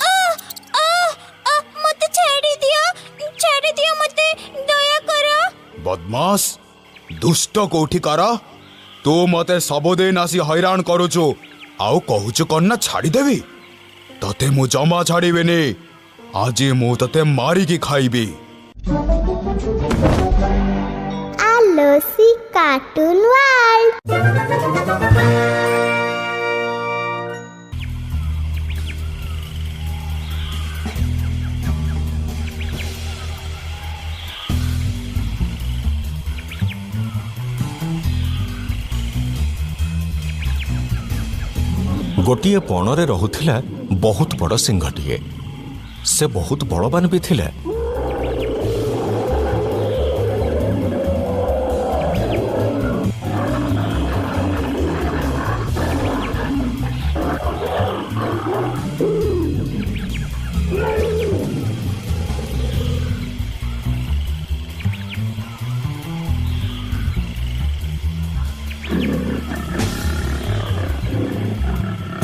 ଆ ଆ ଆ, ମତେ ଛାଡ଼ି ଦିଅ, ଛାଡ଼ି ଦିଅ ମତେ, ଦୟା କର। ବଦମାସ, ଦୁଷ୍ଟ କୋଉଠିକାର, ତୁ ମତେ ସବୁଦିନ ଆସି ହଇରାଣ କରୁଛୁ ଆଉ କହୁଛୁ କଣ ନା ଛାଡ଼ିଦେବି? ତତେ ମୁଁ ଜମା ଛାଡ଼ିବିନି। ଆଜି ମୁଁ ତତେ ମାରିକି ଖାଇବି। Alosi Cartoon World। ଗୋଟିଏ ବଣରେ ରହୁଥିଲା ବହୁତ ବଡ଼ ସିଂହଟିଏ। ସେ ବହୁତ ବଳବାନ ବି ଥିଲା।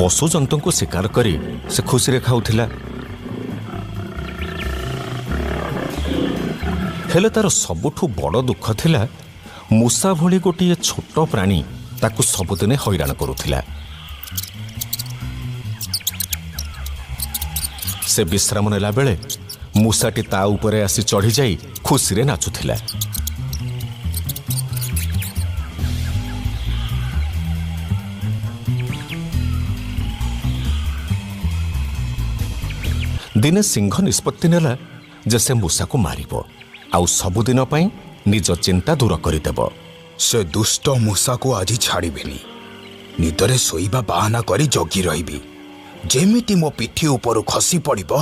ପଶୁଜନ୍ତୁଙ୍କୁ ଶିକାର କରି ସେ ଖୁସିରେ ଖାଉଥିଲା। ହେଲେ ତାର ସବୁଠୁ ବଡ଼ ଦୁଃଖ ଥିଲା, ମୂଷା ଭଳି ଗୋଟିଏ ଛୋଟ ପ୍ରାଣୀ ତାକୁ ସବୁଦିନେ ହଇରାଣ କରୁଥିଲା। ସେ ବିଶ୍ରାମ ନେଲା ବେଳେ ମୂଷାଟି ତା ଉପରେ ଆସି ଚଢ଼ିଯାଇ ଖୁସିରେ ନାଚୁଥିଲା। ଦିନେ ସିଂହ ନିଷ୍ପତ୍ତି ନେଲା ଯେ ସେ ମୂଷାକୁ ମାରିବ ଆଉ ସବୁଦିନ ପାଇଁ ନିଜ ଚିନ୍ତା ଦୂର କରିଦେବ। ସେ ଦୁଷ୍ଟ ମୂଷାକୁ ଆଜି ଛାଡ଼ିବିନି। ନିଦରେ ଶୋଇବା ବାହାନା କରି ଜଗି ରହିବି। ଯେମିତି ମୋ ପିଠି ଉପରୁ ଖସି ପଡ଼ିବ,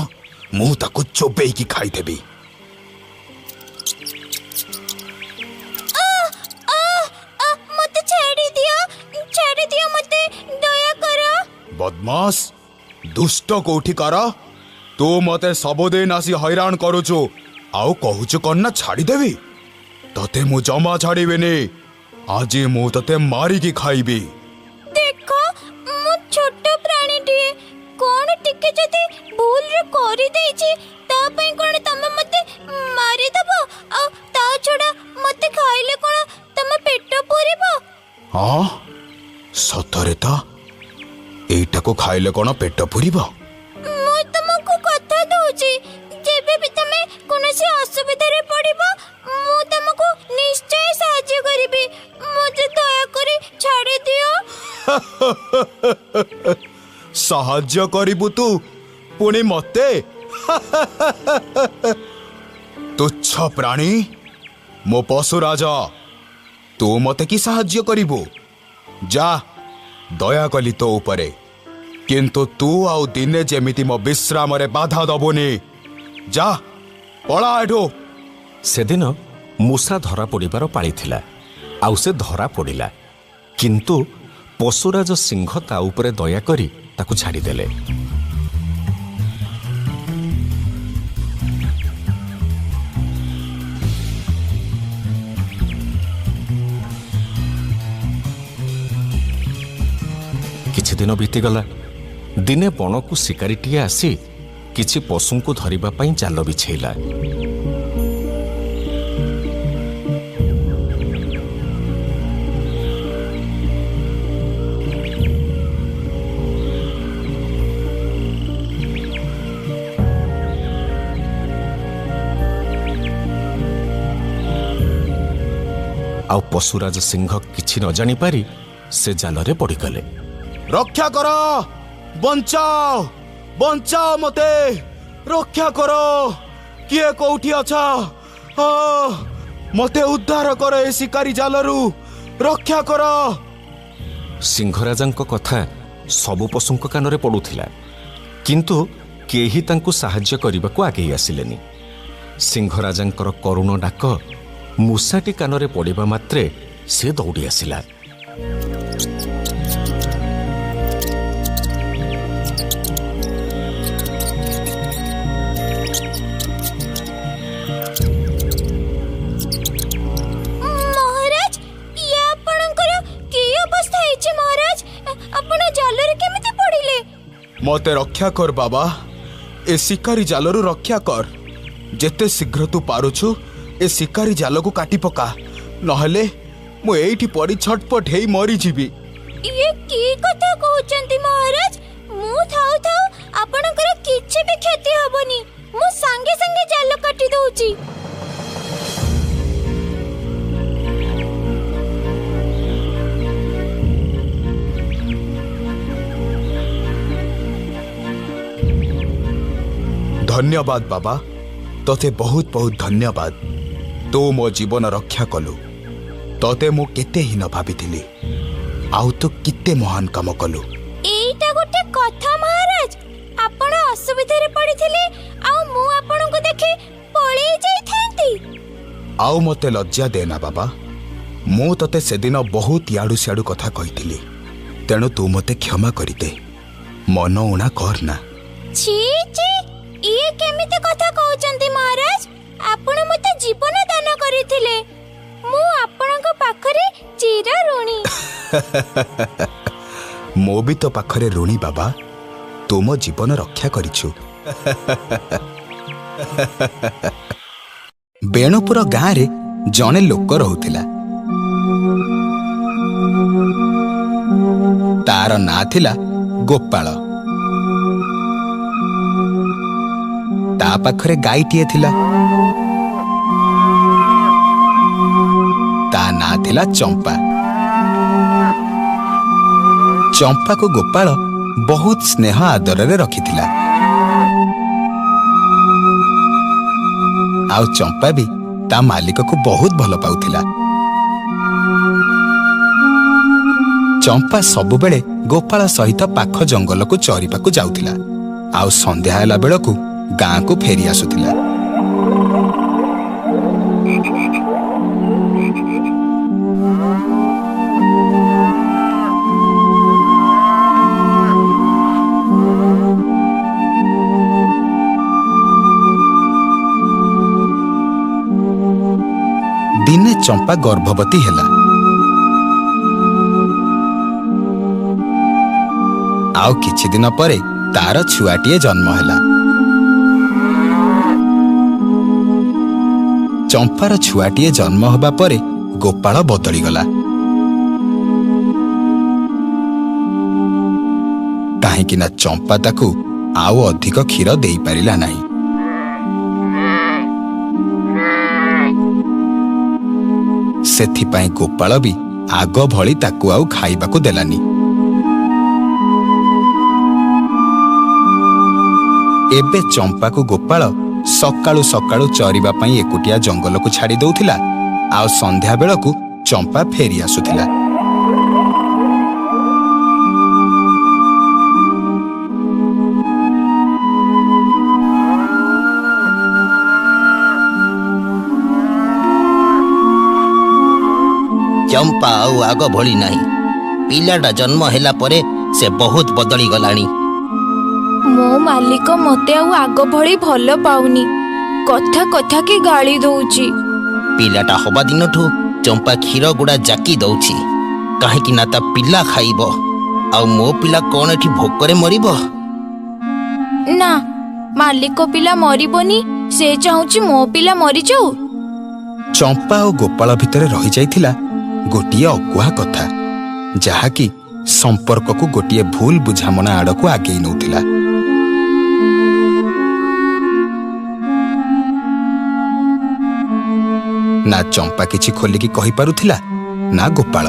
ମୁଁ ତାକୁ ଚୋବେଇକି ଖାଇଦେବି। ଆ ଆ ଆ, ମତେ ଛାଡ଼ି ଦିଅ, ଛାଡ଼ି ଦିଅ ମତେ, ଦୟା କର। ବଦମାସ, ଦୁଷ୍ଟ କୋଉଠିକାର, ତୁ ମତେ ସବୁଦିନ ଆସି ହଇରାଣ କରୁଛୁ ଆଉ କହୁଛୁ କଣ ନା ଛାଡ଼ିଦେବି? ତତେ ମୁଁ ଜମା ଛାଡ଼ିବିନି। ଆଜି ମୁଁ ତତେ ମାରିକି ଖାଇବି। ଦେଖ, ମୁଁ ଛୋଟ ପ୍ରାଣୀଟିଏ, କଣ ଟିକେ ଯଦି ଭୁଲରେ କରିଦେଇଛି, ତା ପାଇଁ କଣ ତମେ ମତେ ମାରିଦବ? ଆଉ ତା ଛଡ଼ା ମତେ ଖାଇଲେ କଣ ତମ ପେଟ ପୂରିବ? ହଁ, ସତରେ ତ, ଏଇଟାକୁ ଖାଇଲେ କଣ ପେଟ ପୂରିବ? ମୁଁ ତମକୁ କଥା ଦଉଛି, ଯେବେ ବି ତମେ କୌଣସି ଅସୁବିଧାରେ ପଡ଼ିବ, ମୁଁ ତମକୁ ନିଶ୍ଚୟ ସାହାଯ୍ୟ କରିବି। ମତେ ଦୟାକରି ଛାଡ଼ି ଦିଅ। ସାହାଯ୍ୟ କରିବୁ ତୁ ପୁଣି ମତେ? ତୁଚ୍ଛ ପ୍ରାଣୀ, ମୋ ପଶୁରାଜ, ତୁ ମତେ କି ସାହାଯ୍ୟ କରିବୁ? ଯା, ଦୟା କଲି ତୋ ଉପରେ, କିନ୍ତୁ ତୁ ଆଉ ଦିନେ ଯେମିତି ମୋ ବିଶ୍ରାମରେ ବାଧା ଦବୁନି। ଯା, ପଳା ଏଠୁ। ସେଦିନ ମୂଷା ଧରା ପଡ଼ିବାର ପାଳି ଥିଲା ଆଉ ସେ ଧରା ପଡ଼ିଲା। କିନ୍ତୁ ପଶୁରାଜ ସିଂହ ତା ଉପରେ ଦୟା କରି ତାକୁ ଛାଡ଼ିଦେଲେ। କିଛି ଦିନ ବିତିଗଲା। ଦିନେ ବଣକୁ ଶିକାରୀଟିଏ ଆସି କିଛି ପଶୁଙ୍କୁ ଧରିବା ପାଇଁ ଜାଲ ବିଛେଇଲା। ଆଉ ପଶୁରାଜ ସିଂହ କିଛି ନ ଜାଣିପାରି ସେ ଜାଲରେ ପଡ଼ିଗଲେ। ରକ୍ଷା କର, ବଞ୍ଚାଅ, ବଞ୍ଚାଅ ମତେ, ରକ୍ଷା କର, କିଏ କୋଉଠି ଅଛ? ମତେ ଉଦ୍ଧାର କର ଏ ଶିକାରୀ ଜାଲରୁ, ରକ୍ଷା କର। ସିଂହରାଜାଙ୍କ କଥା ସବୁ ପଶୁଙ୍କ କାନରେ ପଡୁଥିଲା, କିନ୍ତୁ କେହି ତାଙ୍କୁ ସାହାଯ୍ୟ କରିବାକୁ ଆଗେଇ ଆସିଲେନି। ସିଂହରାଜାଙ୍କର କରୁଣ ଡାକ ମୂଷାଟି କାନରେ ପଡ଼ିବା ମାତ୍ରେ ସେ ଦୌଡ଼ି ଆସିଲା। ମହାରାଜ, ଇଏ ଆପଣଙ୍କର କି ଅବସ୍ଥା ହେଇଛି? ମହାରାଜ, ଆପଣ ଜାଲରେ କେମିତି ପଡ଼ିଲେ? ମତେ ରକ୍ଷା କର ବାବା, ଏ ଶିକାରୀ ଜାଲରୁ ରକ୍ଷା କର। ଯେତେ ଶୀଘ୍ର ତୁ ପାରୁଛୁ ଏ ଶିକାରୀ ଜାଲକୁ କାଟି ପକା, ନହେଲେ ମୁଁ ଏଇଠି ପଡ଼ି ଛଟପଟ ହେଇ ମରିଯିବି। ଇଏ କି କଥା କହୁଛନ୍ତି ମହାରାଜ? ମୁଁ ଥାଉ ଥାଉ ଆପଣଙ୍କର କିଛି ବି କ୍ଷତି ହବନି। ମୁଁ ସାଙ୍ଗେ ସାଙ୍ଗେ ଜାଲ କାଟି ଦଉଛି। ଧନ୍ୟବାଦ ବାବା, ତୋତେ ବହୁତ ବହୁତ ଧନ୍ୟବାଦ। ତୁ ମୋ ଜୀବନ ରକ୍ଷା କଲୁ। ତୋତେ ମୁଁ କେତେ ହୀନ ଭାବିଥିଲି, ଆଉ ତୁ କେତେ ମହାନ କାମ କଲୁ। ଏଇଟା ଗୋଟେ କଥା ମହାରାଜ, ଆପଣ ଅସୁବିଧାରେ ପଡ଼ିଥିଲେ ଆଉ ମୁଁ ଆପଣଙ୍କୁ ଦେଖି ପଳେଇ ଯାଇଥାନ୍ତି। ଆଉ ମତେ ଲଜ୍ଜା ଦେନା ବାବା, ମୁଁ ତତେ ସେଦିନ ବହୁତ ଇଆଡ଼ୁ ସିଆଡ଼ୁ କଥା କହିଥିଲି, ତେଣୁ ତୁ ମତେ କ୍ଷମା କରିଦେ, ମନ ଉଣା କରନା। ଛି ଛି, ଇଏ କେମିତି କଥା କହୁଛନ୍ତି ମହାରାଜ? ଆପଣ ମତେ ଜୀବନ ଦାନ କରିଥିଲେ, ମୁଁ ଆପଣଙ୍କ ପାଖରେ ଚିର ଋଣୀ। ମୁଁ ବି ତୋ ପାଖରେ ଋଣୀ ବାବା, ତୁ ମୋ ଜୀବନ ରକ୍ଷା କରିଛୁ। ବେଣୁପୁର ଗାଁରେ ଜଣେ ଲୋକ ରହୁଥିଲା। ତାର ନାଁ ଥିଲା ଗୋପାଳ। ତା ପାଖରେ ଗାଈଟିଏ ଥିଲା, ତା ନାଁ ଥିଲା ଚମ୍ପା। ଚମ୍ପାକୁ ଗୋପାଳ ବହୁତ ସ୍ନେହ ଆଦରରେ ରଖିଥିଲା, ଆଉ ଚମ୍ପା ବି ତା ମାଲିକକୁ ବହୁତ ଭଲ ପାଉଥିଲା। ଚମ୍ପା ସବୁବେଳେ ଗୋପାଳ ସହିତ ପାଖ ଜଙ୍ଗଲକୁ ଚରିବାକୁ ଯାଉଥିଲା, ଆଉ ସନ୍ଧ୍ୟା ହେଲା ବେଳକୁ ଗାଁକୁ ଫେରି ଆସୁଥିଲା। ଦିନେ ଚମ୍ପା ଗର୍ଭବତୀ ହେଲା, ଆଉ କିଛି ଦିନ ପରେ ତାର ଛୁଆଟିଏ ଜନ୍ମ ହେଲା। ଚମ୍ପାର ଛୁଆଟିଏ ଜନ୍ମ ହେବା ପରେ ଗୋପାଳ ବଦଳିଗଲା। କାହିଁକି ନା ଚମ୍ପା ତାକୁ ଆଉ ଅଧିକ କ୍ଷୀର ଦେଇପାରିଲା ନାହିଁ। ସେଥିପାଇଁ ଗୋପାଳ ବି ଆଗ ଭଳି ତାକୁ ଆଉ ଖାଇବାକୁ ଦେଲାନି। ଏବେ ଚମ୍ପାକୁ ଗୋପାଳ ସକାଳୁ ସକାଳୁ ଚରିବା ପାଇଁ ଏକୁଟିଆ ଜଙ୍ଗଲକୁ ଛାଡ଼ି ଦଉଥିଲା, ଆଉ ସନ୍ଧ୍ୟା ବେଳକୁ ଚମ୍ପା ଫେରି ଆସୁଥିଲା। ଚମ୍ପା ଆଉ ଆଗ ଭଳି ନାହିଁ। ପିଲାଟା ଜନ୍ମ ହେଲା ପରେ ସେ ବହୁତ ବଦଳି ଗଲାଣି। ମୋ ମାଲିକ ମତେ ଆଉ ଆଗ ଭଳି ଭଲ ପାଉନି, କଥା କଥା କି ଗାଳି ଦଉଛି। ପିଲାଟା ହବା ଦିନଠୁ ଚମ୍ପା କ୍ଷୀର ଗୁଡା ଜାକି ଦଉଛି, କାହିଁକି ନା ତା ପିଲା ଖାଇବ। ଆଉ ମୋ ପିଲା କଣ ଏଠି ଭୋକରେ ମରିବ? ନା, ମାଲିକ ପିଲା ମରିବନି, ସେ ଚାହୁଁଛି ମୋ ପିଲା ମରିଯାଉ। ଚମ୍ପା ଓ ଗୋପାଳ ଭିତରେ ରହିଯାଇଥିଲା ଗୋଟିଏ ଅକୁହା କଥା, ଯାହାକି ସମ୍ପର୍କକୁ ଗୋଟିଏ ଭୁଲ ବୁଝାମଣା ଆଡ଼କୁ ଆଗେଇ ନେଉଥିଲା। ନା ଚମ୍ପା କିଛି ଖୋଲିକି କହିପାରୁଥିଲା, ନା ଗୋପାଳ।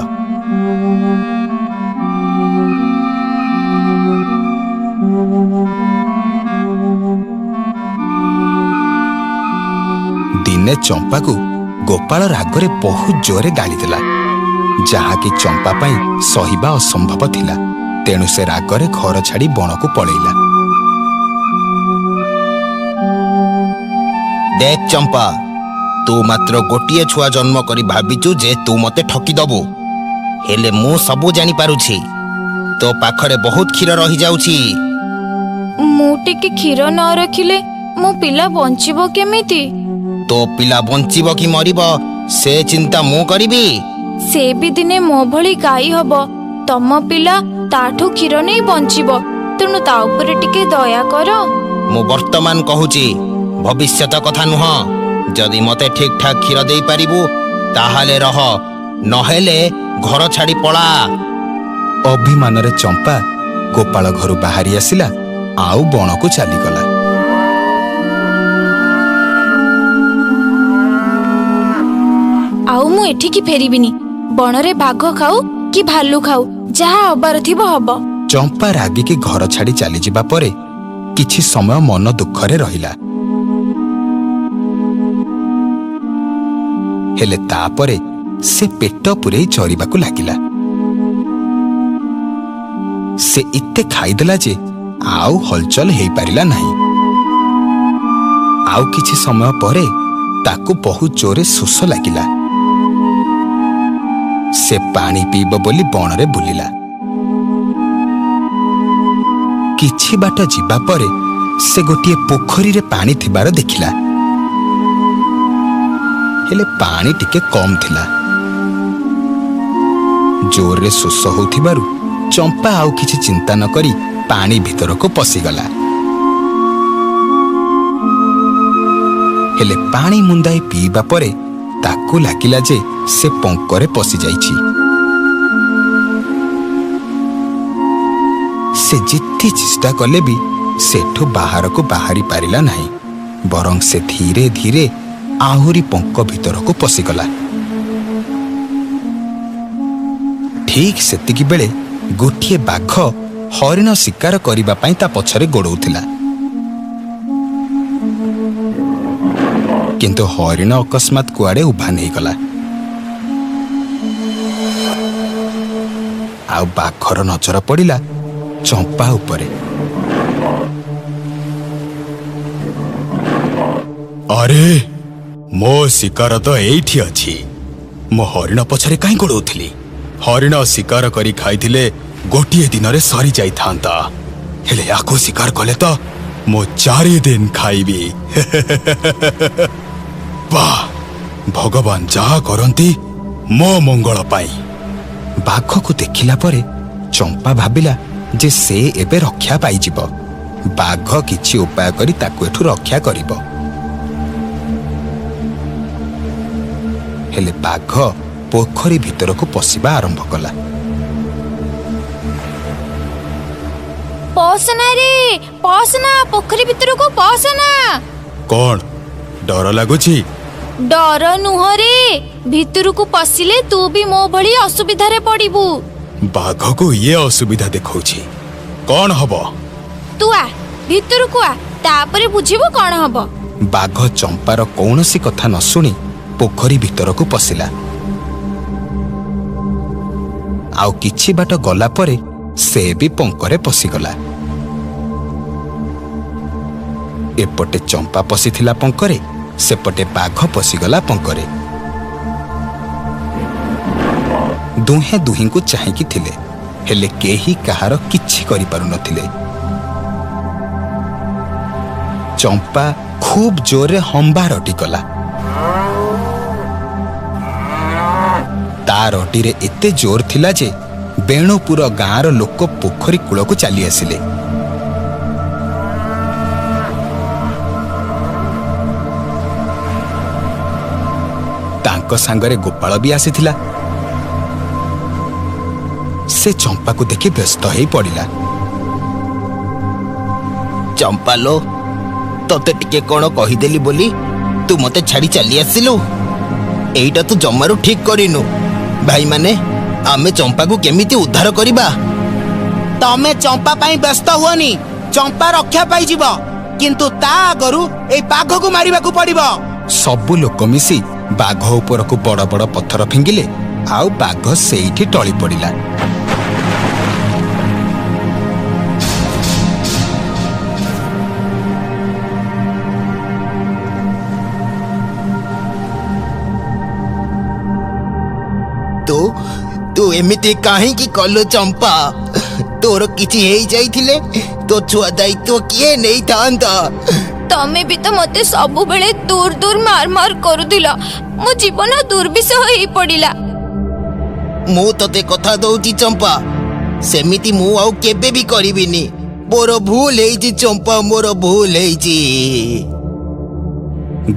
ଦିନେ ଚମ୍ପାକୁ ଗୋପାଳ ରାଗରେ ବହୁତ ଜୋରେ ଗାଳିଦେଲା, ଯାହାକି ଚମ୍ପା ପାଇଁ ସହିବା ଅସମ୍ଭବ ଥିଲା। ତେଣୁ ସେ ରାଗରେ ଘର ଛାଡ଼ି ବଣକୁ ପଳେଇଲା। ଦେଖ ଚମ୍ପା, ତୁ ମାତ୍ର ଗୋଟିଏ ଛୁଆ ଜନ୍ମ କରି ଭାବିଛୁ ଯେ ତୁ ମତେ ଠକିଦବୁ, ହେଲେ ମୁଁ ସବୁ ଜାଣିପାରୁଛି। ତୋ ପାଖରେ ବହୁତ କ୍ଷୀର ରହିଯାଉଛି। ମୁଁ ଟିକେ କ୍ଷୀର ନ ରଖିଲେ ମୋ ପିଲା ବଞ୍ଚିବ କେମିତି? ତୋ ପିଲା ବଞ୍ଚିବ କି ମରିବ ସେ ଚିନ୍ତା ମୁଁ କରିବି। ସେ ବି ଦିନେ ମୋ ଭଳି ଗାଈ ହବ, ତମ ପିଲା ତାଠୁ କ୍ଷୀର ନେଇ ବଞ୍ଚିବ। ତେଣୁ ତା ଉପରେ ଟିକେ ଦୟା କର। ମୁଁ ବର୍ତ୍ତମାନ କହୁଛି, ଭବିଷ୍ୟତ କଥା ନୁହଁ। ଯଦି ମତେ ଠିକ ଠାକ କ୍ଷୀର ଦେଇପାରିବୁ ତାହେଲେ ରହ, ନହେଲେ ଘର ଛାଡ଼ି ପଳା। ଅଭିମାନରେ ଚମ୍ପା ଗୋପାଳ ଘରୁ ବାହାରି ଆସିଲା ଆଉ ବଣକୁ ଚାଲିଗଲା। ଆଉ ମୁଁ ଏଠିକି ଫେରିବିନି। ବଣରେ ବାଘ ଖାଉ କି ଭାଲୁ ଖାଉ, ଯାହା ହବାର ଥିବ ହବ। ଚମ୍ପା ରାଗିକି ଘର ଛାଡ଼ି ଚାଲିଯିବା ପରେ କିଛି ସମୟ ମନ ଦୁଃଖରେ ରହିଲା। ହେଲେ ତାପରେ ସେ ପେଟ ପୂରେଇ ଚରିବାକୁ ଲାଗିଲା। ସେ ଏତେ ଖାଇଦେଲା ଯେ ଆଉ ହଲଚଲ ହେଇପାରିଲା ନାହିଁ। ଆଉ କିଛି ସମୟ ପରେ ତାକୁ ବହୁତ ଜୋରେ ଶୋଷ ଲାଗିଲା। ସେ ପାଣି ପିଇବ ବୋଲି ବଣରେ ବୁଲିଲା। କିଛି ବାଟ ଯିବା ପରେ ସେ ଗୋଟିଏ ପୋଖରୀରେ ପାଣି ଥିବାର ଦେଖିଲା। ହେଲେ ପାଣି ଟିକେ କମ୍ ଥିଲା। ଜୋରରେ ଶୋଷ ହେଉଥିବାରୁ ଚମ୍ପା ଆଉ କିଛି ଚିନ୍ତା ନ କରି ପାଣି ଭିତରକୁ ପଶିଗଲା। ହେଲେ ପାଣି ମୁନ୍ଦାଏ ପିଇବା ପରେ ତାକୁ ଲାଗିଲା ଯେ ସେ ପଙ୍କରେ ପଶିଯାଇଛି। ସେ ଯେତେ ଚେଷ୍ଟା କଲେ ବି ସେଠୁ ବାହାରକୁ ବାହାରି ପାରିଲା ନାହିଁ, ବରଂ ସେ ଧୀରେ ଧୀରେ ଆହୁରି ପଙ୍କ ଭିତରକୁ ପଶିଗଲା। ଠିକ୍ ସେତିକି ବେଳେ ଗୋଟିଏ ବାଘ ହରିଣ ଶିକାର କରିବା ପାଇଁ ତା ପଛରେ ଗୋଡ଼ଉଥିଲା। କିନ୍ତୁ ହରିଣ ଅକସ୍ମାତ କୁଆଡ଼େ ଉଭାନ ହେଇଗଲା। ଆଉ ବାଘର ନଜର ପଡ଼ିଲା ଚମ୍ପା ଉପରେ। ଆରେ, ମୋ ଶିକାର ତ ଏଇଠି ଅଛି। ମୁଁ ହରିଣ ପଛରେ କାହିଁ ଗୋଡ଼ଉଥିଲି? ହରିଣ ଶିକାର କରି ଖାଇଥିଲେ ଗୋଟିଏ ଦିନରେ ସରି ଯାଇଥାନ୍ତା, ହେଲେ ୟାକୁ ଶିକାର କଲେ ତ ମୁଁ 4 ଦିନ ଖାଇବି। ବାଃ, ଭଗବାନ ଯାହା କରନ୍ତି ମୋ ମଙ୍ଗଳ ପାଇଁ। ବାଘକୁ ଦେଖିଲା ପରେ ଚମ୍ପା ଭାବିଲା ଯେ ସେ ଏବେ ରକ୍ଷା ପାଇଯିବ। ବାଘ କିଛି ଉପାୟ କରି ତାକୁ ଏଠୁ ରକ୍ଷା କରିବ। ହେଲେ ବାଘ ପୋଖରୀ ଭିତରକୁ ପଶିବା ଆରମ୍ଭ କଲା। ପଶନା ରେ, ପଶନା, ପୋଖରୀ ଭିତରକୁ ପଶନା। କଣ ଡର ଲାଗୁଛି? ଡର ନୁହଁ ରେ, ଭିତରକୁ ପଶିଲେ ତୁ ବି ମୋ ଭଳି ଅସୁବିଧାରେ ପଡ଼ିବୁ। ବାଘକୁ ଇଏ ଅସୁବିଧା ଦେଖାଉଛି, କଣ ହବ? ତୁ ଆ, ଭିତରକୁ ଆ, ତାପରେ ବୁଝିବୁ କଣ ହବ। ବାଘ ଚମ୍ପାର କୌଣସି କଥା ନ ଶୁଣି ପୋଖରୀ ଭିତରକୁ ପଶିଲା। ଆଉ କିଛି ବାଟ ଗଲା ପରେ ସେ ବି ପଙ୍କରେ ପଶିଗଲା। ଏପଟେ ଚମ୍ପା ପଶିଥିଲା ପଙ୍କରେ, ସେପଟେ ବାଘ ପଶିଗଲା ପଙ୍କରେ। ଦୁହେଁ ଦୁହିଁଙ୍କୁ ଚାହିଁକି ଥିଲେ, ହେଲେ କେହି କାହାର କିଛି କରିପାରୁନଥିଲେ। ଚମ୍ପା ଖୁବ୍ ଜୋରରେ ହମ୍ବା ରଟି କଲା। ତା ରଟିରେ ଏତେ ଜୋର ଥିଲା ଯେ ବେଣୁପୁର ଗାଁର ଲୋକ ପୋଖରୀ କୂଳକୁ ଚାଲି ଆସିଲେ। ତାଙ୍କ ସାଙ୍ଗରେ ଗୋପାଳ ବି ଆସିଥିଲା। ସେ ଚମ୍ପାକୁ ଦେଖି ବ୍ୟସ୍ତ ହେଇ ପଡ଼ିଲା। ଚମ୍ପା ଲୋ, ତତେ ଟିକେ କଣ କହିଦେଲି ବୋଲି ତୁ ମତେ ଛାଡ଼ି ଚାଲି ଆସିଲୁ? ଏଇଟା ତୁ ଜମାରୁ ଠିକ କରିନୁ। ଭାଇମାନେ, ଆମେ ଚମ୍ପାକୁ କେମିତି ଉଦ୍ଧାର କରିବା? ତମେ ଚମ୍ପା ପାଇଁ ବ୍ୟସ୍ତ ହୁଅନି, ଚମ୍ପା ରକ୍ଷା ପାଇଯିବ, କିନ୍ତୁ ତା ଆଗରୁ ଏଇ ବାଘକୁ ମାରିବାକୁ ପଡ଼ିବ। ସବୁ ଲୋକ ମିଶି ବାଘ ଉପରକୁ ବଡ଼ ବଡ଼ ପଥର ଫିଙ୍ଗିଲେ, ଆଉ ବାଘ ସେଇଠି ଟଳି ପଡ଼ିଲା। ତୁ ଏମିତି କାହିଁକି କଲୁ ଚମ୍ପା? ତୋର କିଛି ହେଇଯାଇଥିଲେ ତୋ ଛୁଆ ଦାୟିତ୍ୱ କିଏ ନେଇଥାନ୍ତା? ତମେ ବି ତ ମତେ ସବୁବେଳେ ଦୂର ଦୂର ମାର ମାର କରୁଥିଲ, ମୋ ଜୀବନ ଦୁର୍ବିସହ ହେଇ ପଡ଼ିଲା। ମୁଁ ତତେ କଥା ଦଉଛି ଚମ୍ପା, ସେମିତି ମୁଁ ଆଉ କେବେ ବି କରିବିନି। ମୋର ଭୁଲ ହେଇଛି ଚମ୍ପା, ମୋର ଭୁଲ ହେଇଛି।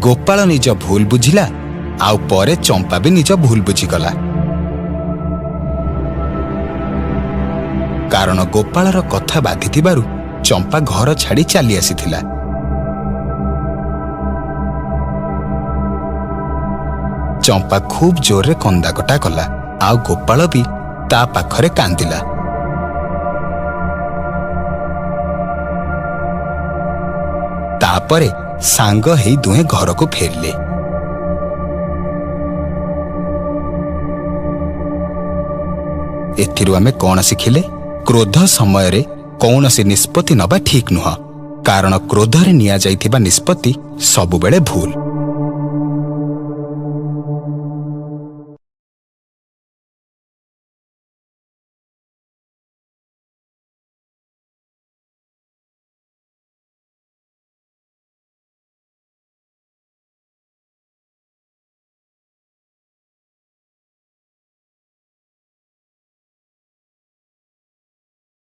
ଗୋପାଳ ନିଜ ଭୁଲ ବୁଝିଲା, ଆଉ ପରେ ଚମ୍ପା ବି ନିଜ ଭୁଲ ବୁଝିଗଲା। କାରଣ ଗୋପାଳର କଥା ବାଧିଥିବାରୁ ଚମ୍ପା ଘର ଛାଡ଼ି ଚାଲି ଆସିଥିଲା। ଚମ୍ପା ଖୁବ୍ ଜୋରରେ କନ୍ଦାକଟା କଲା, ଆଉ ଗୋପାଳ ବି ତା ପାଖରେ କାନ୍ଦିଲା। ତାପରେ ସାଙ୍ଗ ହେଇ ଦୁହେଁ ଘରକୁ ଫେରିଲେ। ଏଥିରୁ ଆମେ କ'ଣ ଶିଖିଲେ? କ୍ରୋଧ ସମୟରେ କୌଣସି ନିଷ୍ପତ୍ତି ନେବା ଠିକ୍ ନୁହଁ, କାରଣ କ୍ରୋଧରେ ନିଆଯାଇଥିବା ନିଷ୍ପତ୍ତି ସବୁବେଳେ ଭୁଲ।